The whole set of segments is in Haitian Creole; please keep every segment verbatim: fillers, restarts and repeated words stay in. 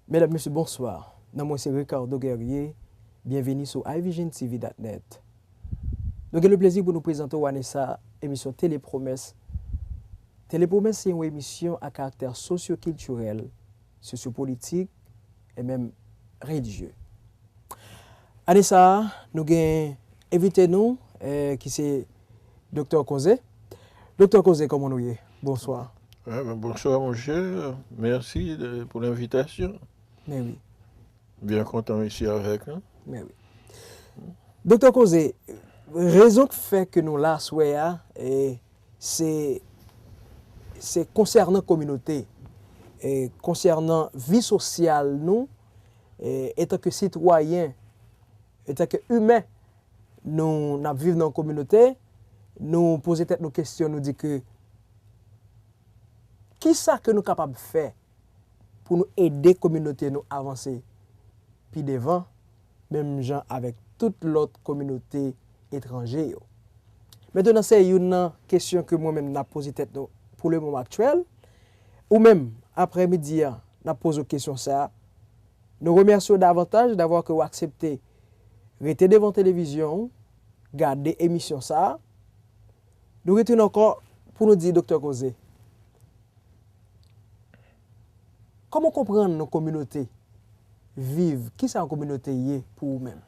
Medam, mesye, bonswa. Non mwen se Ricardo Guerrier. Byenveni sou iVision T V dot net. Nou gen le plezi pou nou prezante w anesa emisyon Tele Pwomès. Tele Pwomès se yon emisyon a karaktè sosyokiltirèl, sosyopolitik e menm relijye. Ane sa a, nou gen envite nou, eh, ki se Doktè Koze. Doktè Koze, kòman nou ye? Bonswa. Ah, ben, bonsoir, mon cher. Merci de- pour l'invitation. Men wi, Bien content ici avec. Hein? men wi. Doktè Koze, rezon k fè ke nou la aswè a, eh, se se konsènan kominote, eh, konsènan vi sosyal nou, eh, etanke sitwayen, etanke imen, nou n ap viv nan yon kominote, nou poze tèt nou kesyon, nou di ke kisa ke nou kapab fè pou nou ede kominote nou avanse pi devan, menm jan avèk tout lòt kominote etranje yo. Mentenan, se youn nan kesyon ke mwen menm n ap poze tèt nou pou le moman aktyèl. Ou menm, aprè midi a, n ap poze w kesyon sa a. Nou remèsye w davantaj davwa ke w aksepte rete devan televizyon w, gade emisyon sa a. Nou retounen ankò pou nou di Doktè Koze. Kòman w konprann yon kominote viv? Kisa yon kominote ye pou ou menm?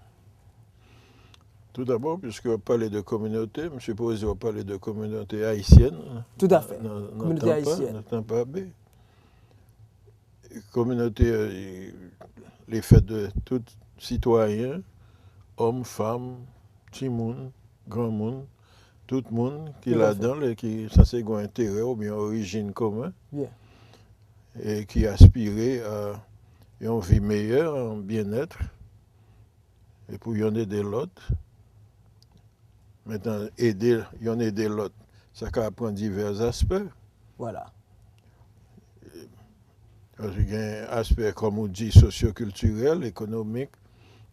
Tout d'abord, puisque w ap pale de kominote, m sipoze w ap pale de kominote ayisyèn. Tout à fait. Nan- nan Kominote Tampa, ayisyèn. Nan Tampa Bay. Kominote, euh, li fèt de tout sitwayen, òm, fanm, timoun, granmoun, tout moun ki Tout à ladan l e ki sanse gen enterè oubyen orijin komen Byen. e ki aspire a yon vi meyè, yon byennèt, e pou yonn ede lòt. Mentnan, ede, yonn ede lòt, sa ka pran divès aspè. Vwala. Paske gen aspè, kòm ou di, sosyokiltirèl, ekonomik,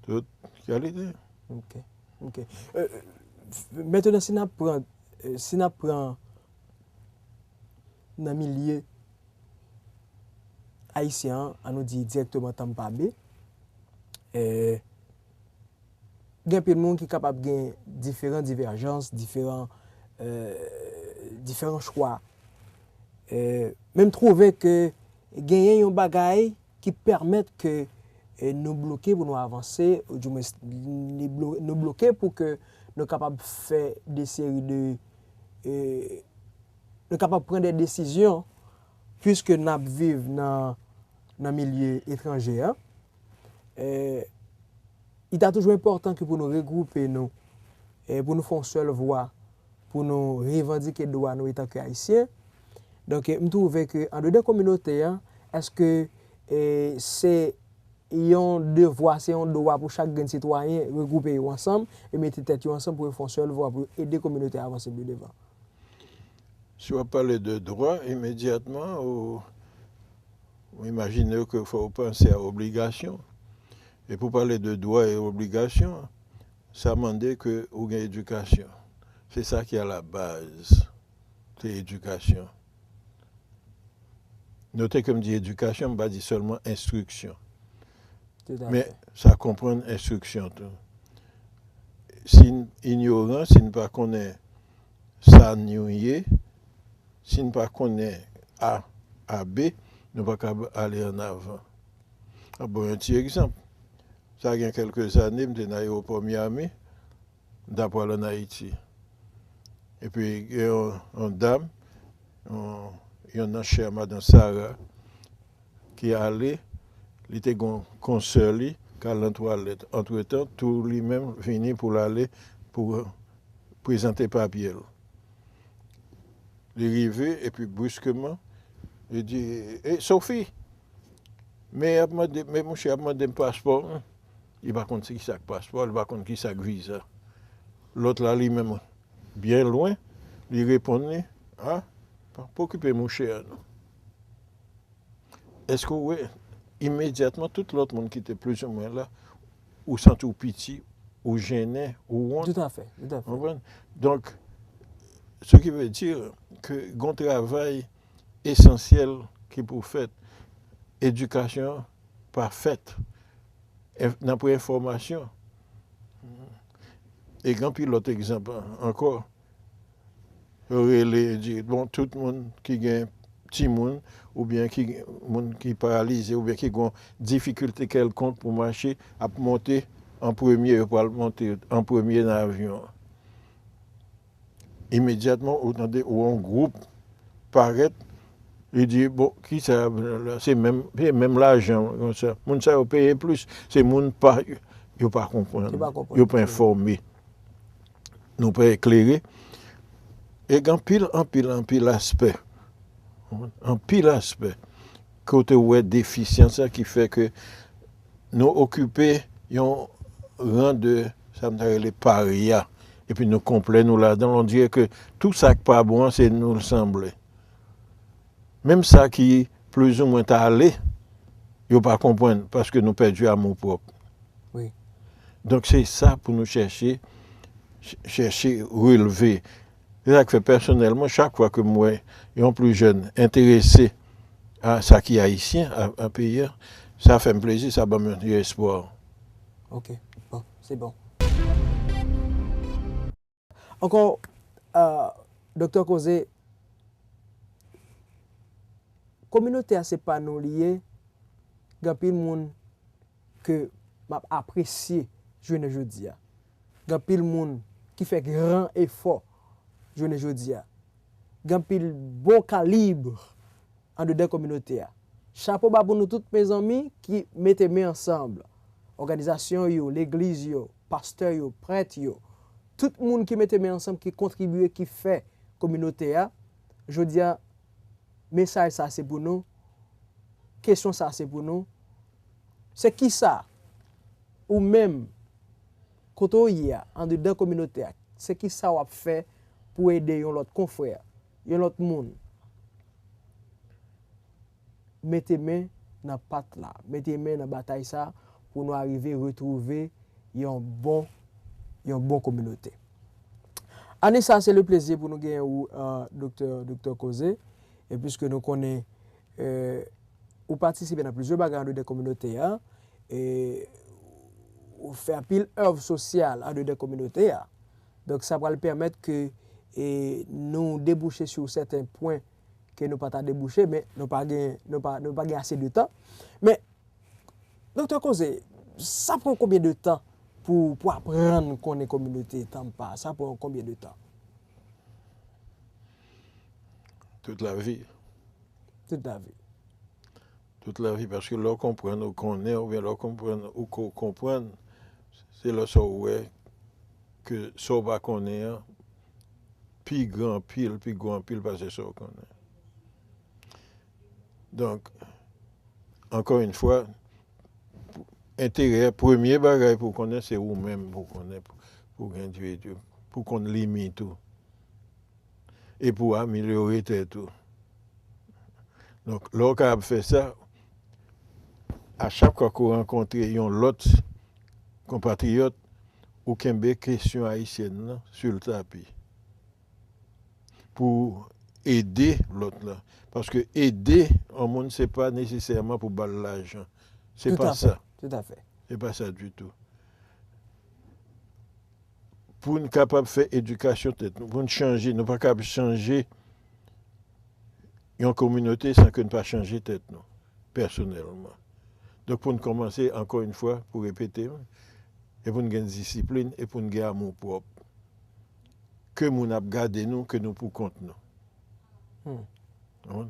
tout kalite. Ok. Ok. Euh, euh, mentenan, si n ap pran, euh, si n ap pran nan milye ayisyen an, an nou di dirèkteman Tampa Bay, euh, gen anpil moun ki kapab gen diferan divèjans, diferan, euh, diferan chwa. Euh, men m twouve ke genyen yon bagay ki pèmèt ke, eh, nou bloke pou nou avanse, oudimwens, nou blo- nou bloke pou ke nou kapab fè de seri de, eh, nou kapab pran de desizyon, piske n ap viv nan, nan milye etranje a. Eh, li ta toujou enpòtan ke pou nou regwoupe nou, eh, pou nou fè yon sèl vwa, pou nou revandike dwa nou etanke Ayisyen. Donk, eh, m twouve ke andedan kominote a, èske, eh, se yon devwa, se yon dwa pou chak grenn sitwayen regwoupe yo ansanm e mete tèt yo ansanm pou yo fè yon sèl vwa pou yo ede kominote a avanse pi devan? Si w ap pale de dwa, imedyatman, ou, ou imajine ke fò w panse a obligasyon. E pou pale de dwa e obligasyon, sa mande ke ou gen edikasyon. Se sa ki a la baz, se edikasyon. Note ke m di edikasyon, m pa di sèlman enstriksyon. Tout à Men fait. Sa konprann enstriksyon tou. Si n inyoran, si n pa konnen sa nou ye, si n pa konnen A, A B, nou pa ka ale an avan. A bon, yon ti egzanp. Sa gen kèlke zane, m te nan ayewopò Miami, m ta pral ann Ayiti. Epi gen yon, yon dam, yon, yon nan chè a, madan Sara, ki ale, li te gon konsè li k al nan twalèt. Antretan, tou li menm vini pou l ale pou prezante papye l. Li rive, epi briskeman, li di, "E, Sophie!" Men y ap mande, men mouche ap mande m paspò m. Li pa konn se kisa k paspò, li pa konn kisa k viza. Lòt la, li menm, byen lwen, li reponn li, "A, pa, pa okipe mouche a non." Èske w wè, imedyatman, tout lòt moun ki te plizoumwen la, ou santi w piti, ou jennen, ou wont? Tout à fait, tout à fait. Konprann? Donk, ce qui veut dire ke gon travay esansyèl ki pou fèt. Edikasyon, pa fèt. Enf- nan pran enfòmasyon. E gen anpil lòt egzanp ankò. Yo rele, yo di, bon, tout moun ki gen timoun, oubyen ki gen moun ki paralize, oubyen ki gen difikilte kèlkonk pou mache, ap monte an premye, yo pral monte an premye nan avyon an. Imedyatman, ou tande, ou yon gwoup parèt, li di, bon, ki sa, se menm, se menm lajan, konsa. Moun sa yo peye plis, se moun pa, yo pa konprann, yo pa enfòme. Nou pa eklere. E gen anpil, anpil, anpil aspè. Anpil aspè. Kote w wè defisyans la ki fè ke nou okipe yon ran de sa m ta rele parya. Epi nou konplè nou ladan l. On dirè ke tou sa k pa bon an, se nou l sanble. Menm sa ki plizoumwen ta ale, yo pa konprann paske nou pèdi amou pwòp. Wi. Donk, se sa pou nou chèche, ch- chèche relve. Se sa k fè pèsonèlman, chak fwa ke m wè yon pli jèn enterese a sa ki ayisyen, a, a peyi a, sa fè m plezi, sa ban m yon ti espwa. Ok, bon, se bon. Ankò, euh, Doktè Koze, kominote a se pa nou li ye, gen anpil moun ke m ap apresye jounen jodi a. Gen anpil moun ki fè gran efò jounen jodi a. Gen anpil bon kalib andedan kominote a. Chapo ba pou nou tout mezanmi ki mete men ansanm. Òganizasyon yo, legliz yo, pastè yo, prèt yo, tout moun ki mete men ansanm, ki kontribye, ki fè kominote a. Jodi a, mesaj sa se pou nou, kesyon sa se pou nou. Se kisa ou menm, kote w ye a, andedan kominote a, se kisa w ap fè pou ede yon lòt konfrè, yon lòt moun? Mete men nan pat la, mete men nan batay sa pou nou arive retwouve yon bon, yon bon kominote. Ane sa, se le plezi pou nou genyen ou, euh, Doktè, Doktè Koze. E piske nou konnen, euh, ou patisipe nan plizyè bagay andedan kominote a, e ou fè anpil èv sosyal andedan kominote a. Donk, sa pral pèmèt ke, e, nou debouche sou sèten pwen ke nou pa ta debouche, men nou pa gen, nou pa, nou pa gen ase de tan. Men, Doktè Koze, sa pran konbyen de tan pou, pou aprann konnen kominote Tampa? Sa pran konbyen de tan? Tout lavi. Tout lavi. Tout lavi, paske lè w konprann, ou konnen, oubyen lè w konprann, ou ko- konprann, se lè sa w wè ke sa w pa konnen an pi gran anpil, pi gwo anpil pase sa w konnen. Donk, ankò yon fwa, enterè, premye bagay pou w konnen, se ou menm pou w konnen, pou, pou w gen, pou w konn limit ou. E pou w amelyore tèt ou. Donk, lè w kapab fè sa, a chak fwa ke w rankontre yon lòt konpatriyòt, ou kenbe kesyon ayisyèn nan sou l tapi. Pou ede lòt la. Paske ede yon moun, se pa nesesèman pou ba l lajan. Se pa sa. Tout à fait. Se pa sa ditou. Pou n kapab fè edikasyon tèt nou, pou n chanje, nou pa kapab chanje yon kominote san ke n pa chanje tèt nou, pèsonèlman. Donk, pou n kòmanse, ankò yon fwa, pou repete, e pou n gen disiplin, e pou n gen amou pwòp. Ke moun ap gade nou, ke nou pou kont nou. Ou konprann?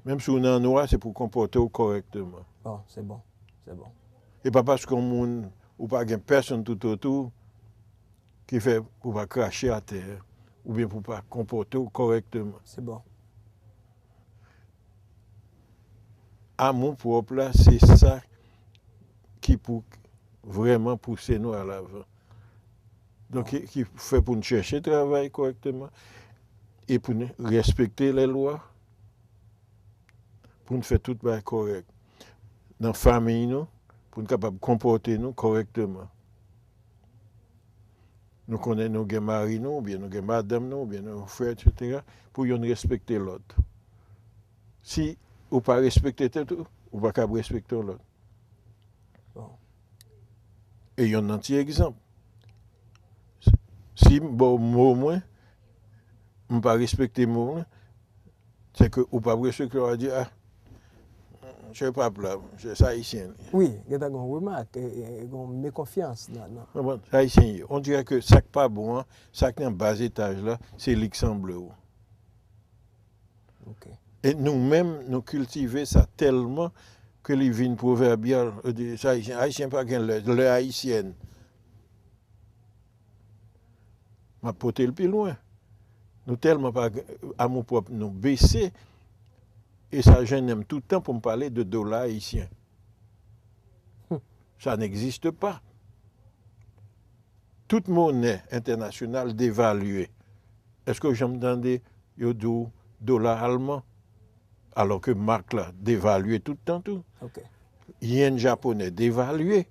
Menm si w nan nwa, se pou w konpòte w kòrèkteman. Bon, se bon. Se bon. E pa paske yon moun, ou pa gen pèsonn toutotou, ki fè pou w pa krache atè, oubyen pou w pa konpòte w kòrèkteman. Se bon. Amou pwòp la, se sa ki pou vrèman pouse nou alavan. Donk, ki, ki fè pou n chèche travay kòrèkteman e pou n respekte lèlwa, pou n fè tout bagay kòrèk nan fanmiy nou, pou n kapab konpòte nou kòrèkteman. Nou konnen nou gen mari nou, oubyen nou gen madanm nou, oubyen nou frè, etsetera, pou youn respekte lòt. Si ou pa respekte tèt ou, ou pa kab respekte yon lòt. E yon nan ti egzanp. Si m ba w mo mwen, m pa respekte mo mwen, se ke ou p ap respekte, w a di, a, monchè pa p la, monchè, se Ayisyen li. Wi, gentan gen yon remak, gen yon mekonfyans nan, nan. Konprann? Se Ayisyen li ye. On dirè ke sa k pa bon an, sa k nan baz etaj la, se li k sanble w. E nou menm, nou kiltive sa tèlman ke li vin pwovèbyal. Yo di, se Ayisyen, Ayisyen pa gen lè, lè Ayisyen. M ap pote l pi lwen. Nou tèlman pa gen amoupwòp nou bese, e sa jennen m tout tan pou m pale de dola ayisyen. Ça n'existe pas. Tout monè entènasyonal devalye. Èske w janm tande yo di w dola alman? Alò ke mak la devalye tout tan tou. Yen japonè devalye.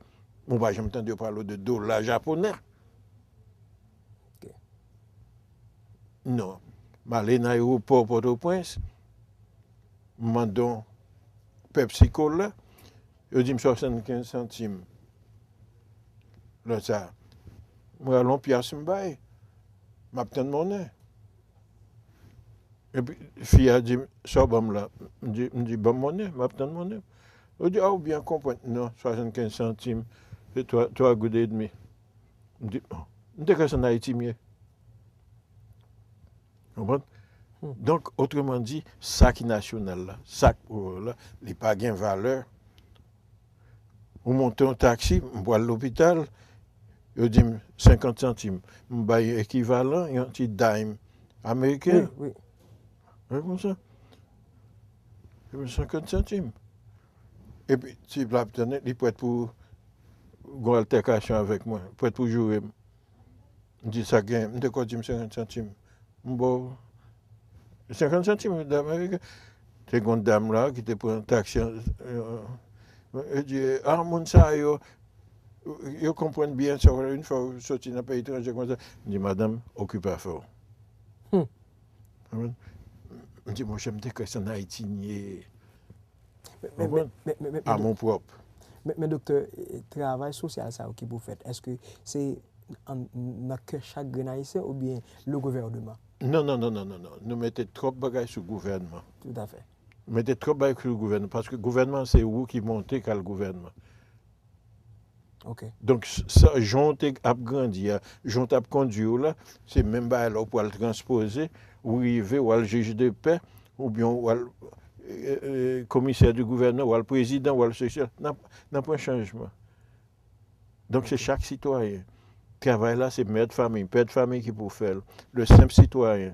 Ou pa janm tande yo pale w de dola japonè. Non. M ale nan ayewopò Pòtoprens, m mande yon Pepsi Cola, yo di m swasannkenz santim. Lè sa a, m rale yon pyas m bay, m ap tann monnen. Epi fi a di m, sa w ban m la? M di, m di, ban m monnen, m ap tann monnen. Yo di, a, ou byen konprann. Non, swasannkenz santim, se twa, twa goud edmi. M di, oh, m te kwè se ann Ayiti m ye. Konprann? Donk, otreman di, sa ki nasyonal la, sa k, la, li pa gen valè. Ou monte yon taksi, m pral lopital, yo di m senkant santim. M bay ekivalan yon ti dime ameriken. Wi, wi. Wè konsa. Epi senkant santim. Epi, ti la ap tann, li prèt pou gon altèkasyon avèk mwen, prèt pou joure m. M di, sa gen, m te kwè w di m senkant santim. M ba w senkant santim, dam ameriken. Te gon dam la ki te pran taksi an, e, e di, a, moun sa yo, yo konprann byen sa, yon fwa w soti nan peyi etranje konsa. M di, madanm, okipe afè w. M di, monchè, m te kwè se ann Ayiti n ye. Konprann? Amoupwòp. Men, men doktè, e, travay sosyal sa yo ki pou fèt, èske se an, nan kè chak grenn Ayisyen oubyen le gouvènman? Non, non, non, non, non, non. Nou mete twòp bagay sou gouvènman. Toutafè. Mete twòp bagay sou gouvènman, paske gouvènman se ou ki monte k al gouvènman. Donk, s-, sa, jan w te ap grandi a, jan w t ap kondui w la, se menm bagay la w pral transpoze, ou rive, w al jij de pè, oubyen w al, e, e, komisè di gouvènman, w al prezidan, w al sesi, nan, nan pwen chanjman. Donk, se chak sitwayen. Travay la, se mè d fanmi, pè d fanmi ki pou fè l. Le senp sitwayen.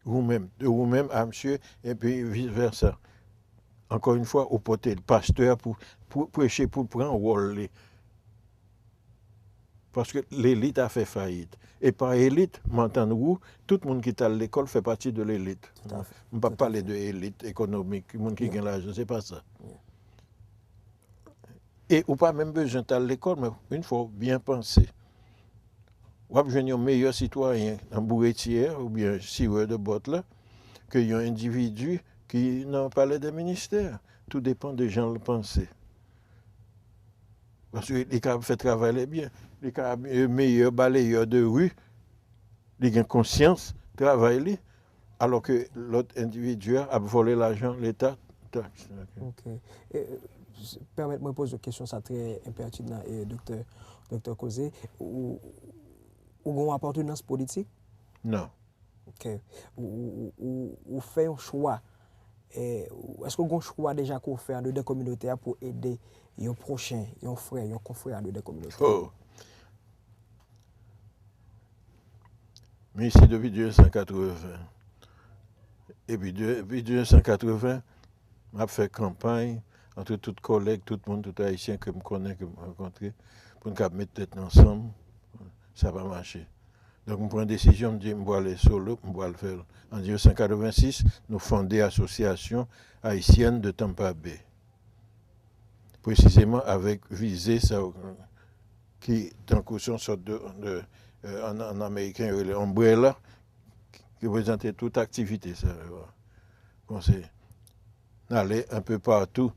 Ou menm, de ou menm a msye, epi vis vèsa. Ankò yon fwa, ou pote pastè a pou, pou preche, pou l pran wòl li. Paske lelit a fè fayit. E pa elit, m antann ou, tout moun ki t al lekòl fè pati de lelit. M p ap pale de elit ekonomik, moun ki gen lajan, se pa sa. E ou pa menm bezwen t al lekòl, men yon fwa w byen panse, w ap jwenn yon meyè sitwayen nan bouretye a oubyen sirè de bòt la ke yon endividi ki nan palè dè ministè. Tou depann de jan l panse. Paske li ka fè travay li byen. Li ka, e, meyè baleyè de ri. Li gen konsyans travay li, alò ke lòt endividi a ap vòlè lajan Leta, taks. Ok. E, s-, pèmèt mwen poze w kesyon sa trè enpètinan, e, doktè, doktè Caussé. Ou, ou gen yon apatnans politik? Non. Ok. Ou, ou, ou, ou, ou fè yon chwa. E, ou, èske w gen yon chwa deja ke w fè andedan kominote a pou ede yon pwochen, yon frè, yon konfrè andedan kominote a? Oh. M isi depi mil nèf san katreven. Epi de-, depi mil nèf san katreven, m ap fè kanpay antre tout kòlèg, tout moun, tout Ayisyen ke m konnen, ke m rankontre, pou n kab met tèt nou ansanm. Sa pa mache. Donk, m pran desizyon, m di, m pral solo, m pral fè l. An mil nèf san katreven sis, nou fonde Association Haïtienne de Tampa Bay. Presizeman avèk vize sa yo, ki tankou se yon sòt de, de, e, an, an ameriken, yo rele umbrella, ki reprezante tout aktivite sa yo. Bon, se, n ale un peu partout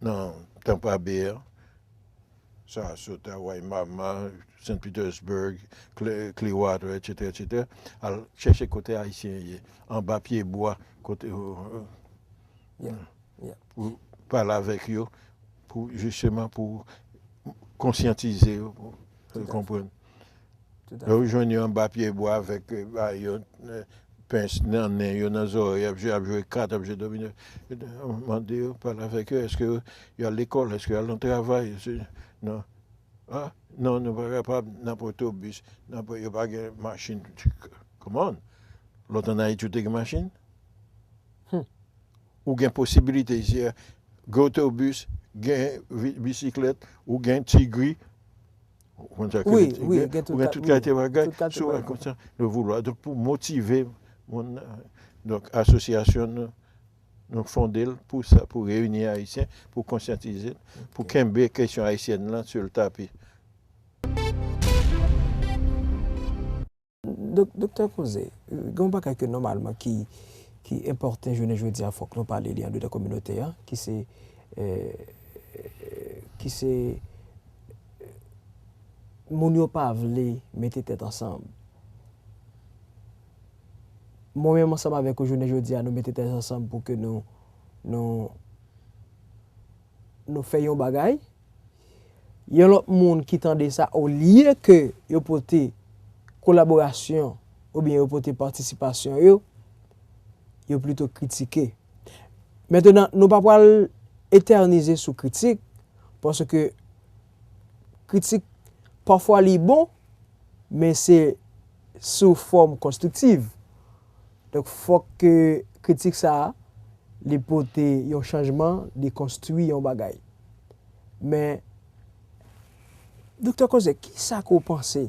nan Tampa Bay an, Sarasota, Waimama, Saint Petersburg, Cle- Clearwater, etsetera, etsetera, al chèche kote Ayisyen ye, anba pye bwa, kote, euh, Yeah, yeah. Pou pale avèk yo, pou jisteman pou konsyantize yo, pou Tout à fait. Konprann. Tout à Lè ou fait. jwenn yo anba pye bwa avèk, euh, ba yo, euh, pens nan nen yo, nan zòrèy, ap jwe, ap jwe kat, ap jwe domino, mande yo, pale avèk yo, èske yo, yo al lekòl, èske yo al nan travay, èske, non. Ah, non, nou pa kapab, n ap otobis, n ap, yo pa gen machin. Come on. Lòt an Ayiti, ou te gen machin? Hmm. Ou gen posibilite isi a, gen otobis, gen vi- bisiklèt, ou gen Tigri. Ou konn sa ki Wi, rele Tigri? wi, gen tout Ou gen ka- tout wi, kalite bagay, tout kalite si ou bagay. Konsa, le vouloir. Donk, pou motive moun, euh, donk, asosyasyon nou, nou fonde l pou sa, pou reyini Ayisyen, pou konsyantize l, pou kenbe kesyon ayisyèn lan sou l tapi. Dok- Doktè Koze, gen yon bagay ke nòmalman ki, ki enpòtan jounen jodi a, fòk nou pale li andedan kominote a, ki se, eh, ki se, eh, moun yo pa vle mete tèt ansanm. Mwen menm ansanm avèk ou jounen jodi a, nou mete tèt ansanm pou ke nou, nou, nou fè yon bagay. Yon lòt moun ki tande sa, olye ke yo pote kolaborasyon oubyen yo pote patisipasyon yo, yo plito kritike. Mentenan, nou pa pral etènize sou kritik, paske kritik, pafwa li bon, men se sou fòm konstriktiv. Donk, fòk ke kritik sa a, li pote yon chanjman, li konstwi yon bagay. Men, Doktè Koze, kisa ke w panse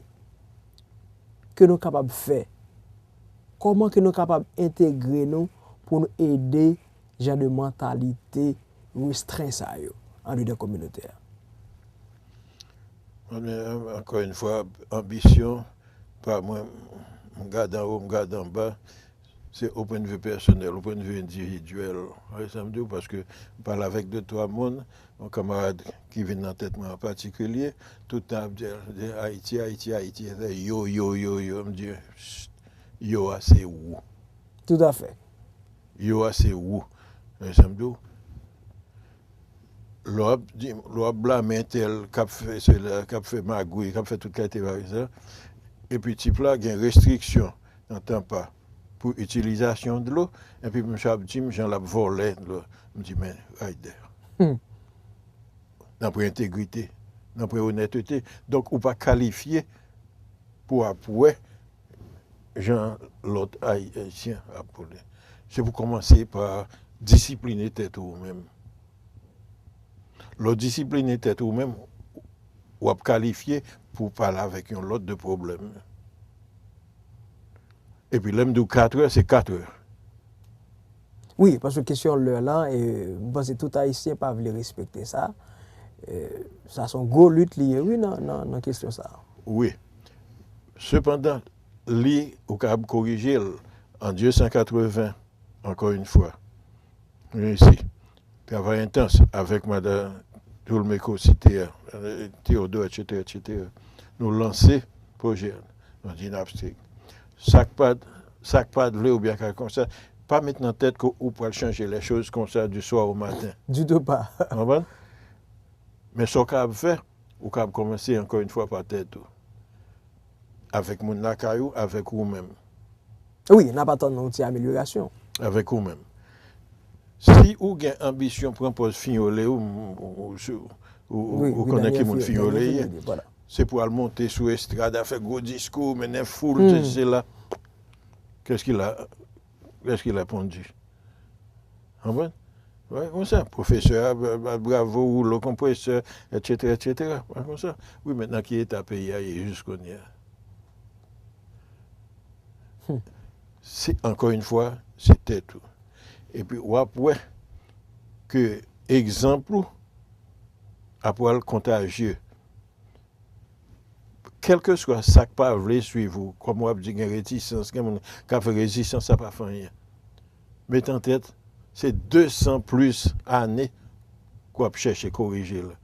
ke nou kapab fè? Kòman ke nou kapab entegre nou pou nou ede jan de mantalite restren sa yo andedan kominote a? Mwen, ankò yon fwa, anbisyon pa mwen, m gade anwo, m gade anba, se o pwennvi pèsonèl, o pwenvi endividyèl. Ou wè sa m di w? Paske m pale avèk de twa moun, yon kanmarad ki vin nan tèt mwen an patikilye, tout tan ap di, di Ayiti, Ayiti, Ayiti, yo, yo, yo, yo, m di, "Chst, yo a se ou." Tout à fait. Yo a se ou. Ou wè sa m di w? Lè w ap di, lè w ap blame entèl k ap fè sela, k ap fè magouy, k ap fè tout kalite bagay sa, epi tip la gen restriksyon nan Tampa pou itilizasyon dlo, epi misye ap di m jan l ap vòlè dlo. M di, "Men, Ryder, Hmm. nan pre entegrite, nan pre onètete." Donk, ou pa kalifye pou ap wè jan lòt Ayisyen ap pale. Se pou kòmanse pa disipline tèt ou menm. Lè w disipline tèt ou menm, w ap kalifye pou w pale avèk yon lòt de pwoblèm. Epi lè m di w katrè, se katrè. Wi, paske kesyon lè lan, e, m panse tout Ayisyen pa vle respekte sa. E, sa se yon gwo lit li ye, wi, nan, nan, nan kesyon sa. Wi. Sepandan, li, ou kapab korije l an de san katreven, ankò yon fwa. Wi, isi. Travay entans avèk madan Toulmeko site a, Theodore, etsetera, etsetera. Nou lanse pwojè a, nou di n ap strik. Sa k pa, sa k pa vle oubyen ka konsa, pa met nan tèt ke ou pral chanje les choses konsa du soir au matin. Du tout pa. Konprann? Men sa w kapab fè, ou kapab kòmanse ankò yon fwa pa tèt ou. Avèk moun lakay ou, avèk ou menm. Wi, n ap atann yon ti amelyorasyon. Avèk ou menm. Si ou gen anbisyon pran pòz fiyole ou, ou, ou, ou, ou, Wi, ou wi, konnen Daniel ki moun Fi- fiyole Daniel ye. Fiyole, voilà. Se pou al monte sou estrad, a fè gwo diskou, mennen foul, Hmm. sesi, sela. Qu'est-ce qu'il a, qu'est-ce qu'il a pondu? Konprann? Wi, konsa, pwofesè a, ba- ba- bravo, woulo konpresè, etsetera, etsetera. Wi, konsa. Wi, mentnan ki eta peyi a ye jis kounye a? Hmm. Se, ankò yon fwa, se tèt ou. Epi w ap wè ke egzanp ou ap pral kontajye. Kèlkeswa sa k pa vle swiv ou, kòm w ap di gen retisans, gen moun k ap fè rezistans, sa pa fè anyen. Met an tèt, se de san plis ane ke w ap chèche korije l.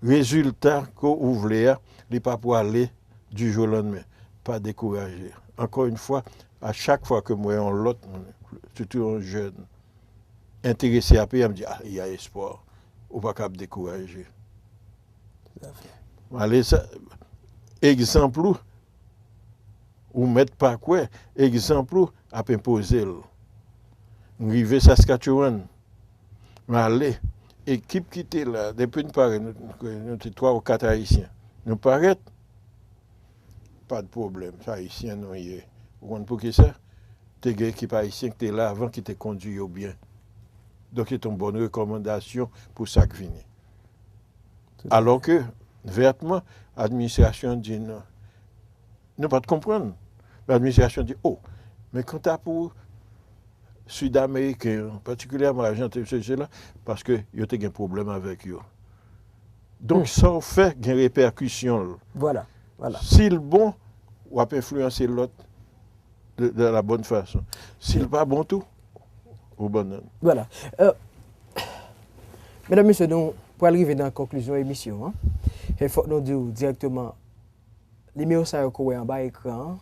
Rezilta ke ou vle a, li pa pwale du jour au lendemain. Pa dekouraje. Ankò yon fwa, a chak fwa ke m wè yon lòt moun, sitou yon jèn, enterese a peyi a, m di, ah, il y a espoir. Ou pa kab dekouraje. Tout à fait. Ale sa, egzanp ou, ou mèt pa kwè, egzanp ou ap enpoze l. M rive Saskatchewan, m ale, ekip ki te la, depi n parèt, nou, nou te twa ou kat Ayisyen. Nou parèt, pa de pwoblèm, se Ayisyen nou ye. Ou konn poukisa? Te gen ekip Ayisyen ki te la avan ki te kondui yo byen. Donk, se te yon bòn rekòmandasyon pou sa k vini. Tout à fait. Alò ke, vètman, administrasyon di nou, nou pa t konprann. Administrasyon di, oh, men kanta pou Sid Ameriken, patikilyèman Ajantin, sesi, sela, paske yo te gen pwoblèm avèk yo. Donk, hmm, sa w fè gen repèkisyon l. Voilà, voilà. Si l bon, w ap enfliyanse lòt de, de la bonne façon. Si l pa bon tou, ou bannann. Voilà. Euh, medam, mesye, nou pral rive nan konklizyon emisyon an. E fòk nou di w dirèkteman, nimewo sa yo ke w wè anba ekran an,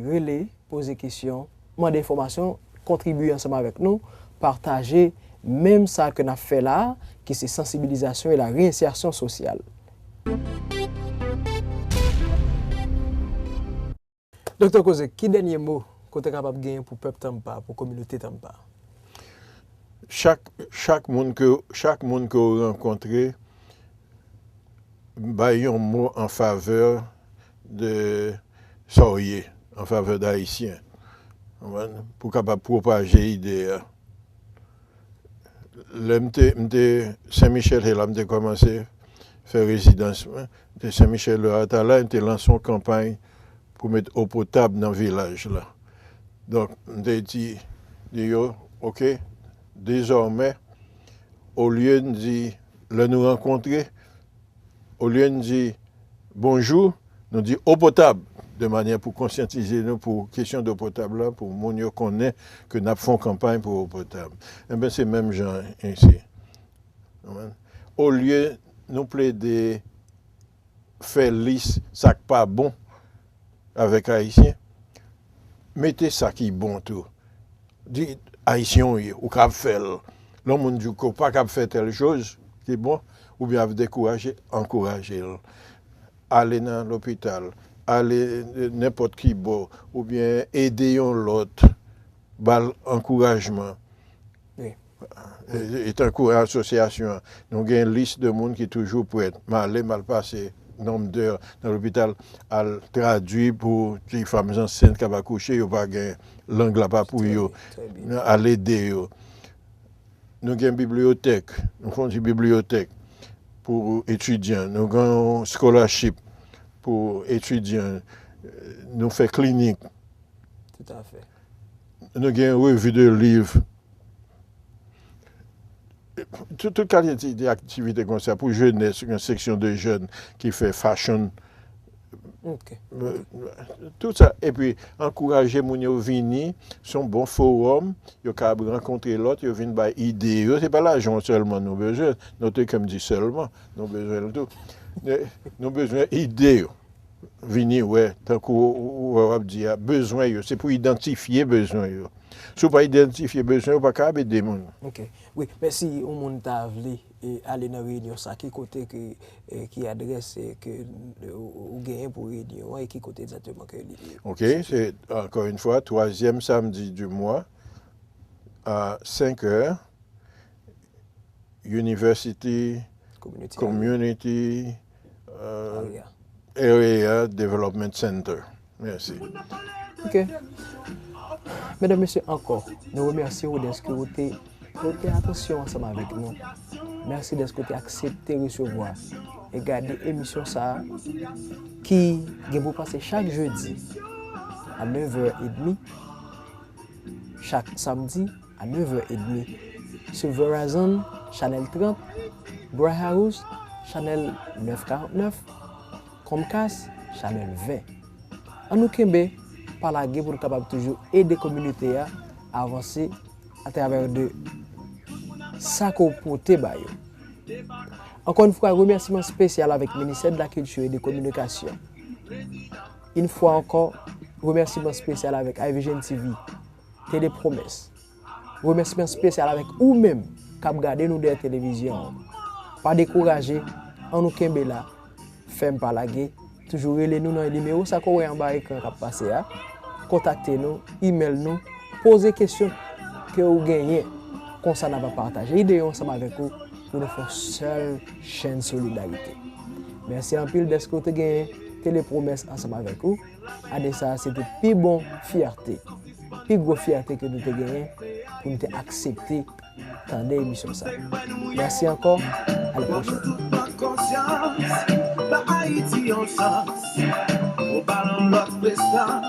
rele, poze kesyon, mande enfòmasyon, kontribye ansanm avèk nou, pataje menm sa ke n ap fè la a, ki se sansibilizasyon e la reyensèsyon sosyal. Doktè Koze, ki dènye mo ke w ta kapab genyen pou pèp Tampa, pou kominote Tampa? Chak, chak moun ke, chak moun ke w rankontre, bay yon mo an favè de sa w ye, an favè de Ayisyen. Konprann? Pou kapab pwopaje ide a. Lè m te, m te Sen Michèl, se la m te kòmanse fè rezidans mwen. M te Sen Michèl, lè a ta la, m te lanse yon kanpay pou met eau potable nan vilaj la. Donk, m te di, di yo, oke, dezòmè, olye n di, lè nou rankontre, olye n di bonjou, nou di eau potable, de manyè pou konsyantize nou pou kesyon dlo potab la, pou moun yo konnen ke n ap fè yon kanpay pou eau potable. Enben, se menm jan isi. Konprann? Olye nou plede fè lis sa k pa bon avèk Ayisyen, mete sa ki bon tou. Di, Ayisyen w ye, ou kab fè l. Lè yon moun di w ke w pa kab fè tèl choz ki bon, oubyen ap dekouraje, ankouraje l. Ale nan lopital, ale nenpòt ki bò, oubyen ede yon lòt, ba l ankourajman. Wi. E, e tankou asosyasyon an, nou gen lis de moun ki toujou prèt. M ale, m al pase nonb dè nan lopital, al tradui pou ti fanm ansent k ap akouche, yo pa gen lang la pa pou yo. Trè byen, trè byen. Al ede yo. Nou gen bibliyotèk, nou fè yon ti bibliyotèk pou etidyan. Nou gen yon scholarship pou etidyan. Nou fè klinik. Tout à fait. Nou gen revi de liv. Tout, tout kalite de aktivite konsa pou jenès, gen seksyon de jèn ki fè fashion. Ok. Tout sa. Epi, ankouraje moun yo vini, se yon bon fowòm, yo ka rankontre lòt, yo vin bay ide yo. Se pa lajan sèlman nou bezwen, note ke m di sèlman, nou bezwen l tou. Nou bezwen ide yo. Vini wè, tankou w ap di a, bezwen yo. Se pou idantifye bezwen yo. Si w pa idantifye bezwen yo, w pa ka ap ede moun. Ok. Wi, men si yon moun ta vle, e, ale nan reyinyon sa, ki kote ke, e, ki adrès, e, ke, e, ou, ou genyen pou reyinyon an, e ki kote egzakteman ke li ye? Ok, se, ankò yon fwa, twazyèm samdi di mwa, a senk è, University Community Area. Community, euh, Area. Area Development Center. Mèsi. Ok. Medam, mesye, ankò, nou remèsye w dèske w te pote atansyon ansanm avèk nou. Mèsi dèske w te aksepte resevwa e gade emisyon sa a ki gen pou pase chak jedi a nèv è edmi, chak samdi a nèv è edmi. Sou Verizon, chanèl trant, Bright House, chanèl nèf karant nèf, Comcast, chanèl ven. Ann nou kenbe, pa lage pou n kapab toujou ede kominote a avanse atravè de sa ke w pote ba yo. Encore une fois, remerciement spécial avec Ministère de la Culture et de Communication. Une fois encore, remerciement spécial avec I Vision T V, Télé Promesse. Remerciement spécial avec ou menm k ap gade nou dèyè televizyon an. Pa dekouraje, ann nou kenbe la, fèm pa lage, toujou rele nou nan nimewo sa ke w wè anba ekran k ap pase a, kontakte nou, email nou, poze kesyon ke w genyen. Konsa n ap pataje ide yo ansanm avèk ou pou nou fè yon sèl chèn solidarite. Mèsi anpil dèske w te genyen Télé Promesse ansanm avèk ou. Ane sa a, se te pi bon fyète, pi gwo fyète ke nou te genyen pou nou te aksepte tande emisyon sa. Mèsi ankò, a la pwochèn. Ba Ayiti yon chans, ou ba l yon lòt prestans,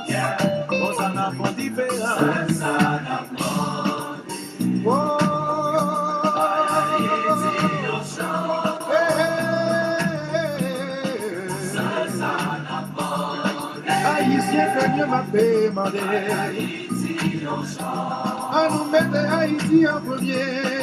konsa n ap fè yon diferans. Oh, Ayisyen, fè byen m ap mande. Ann nou mete Ayiti an premye.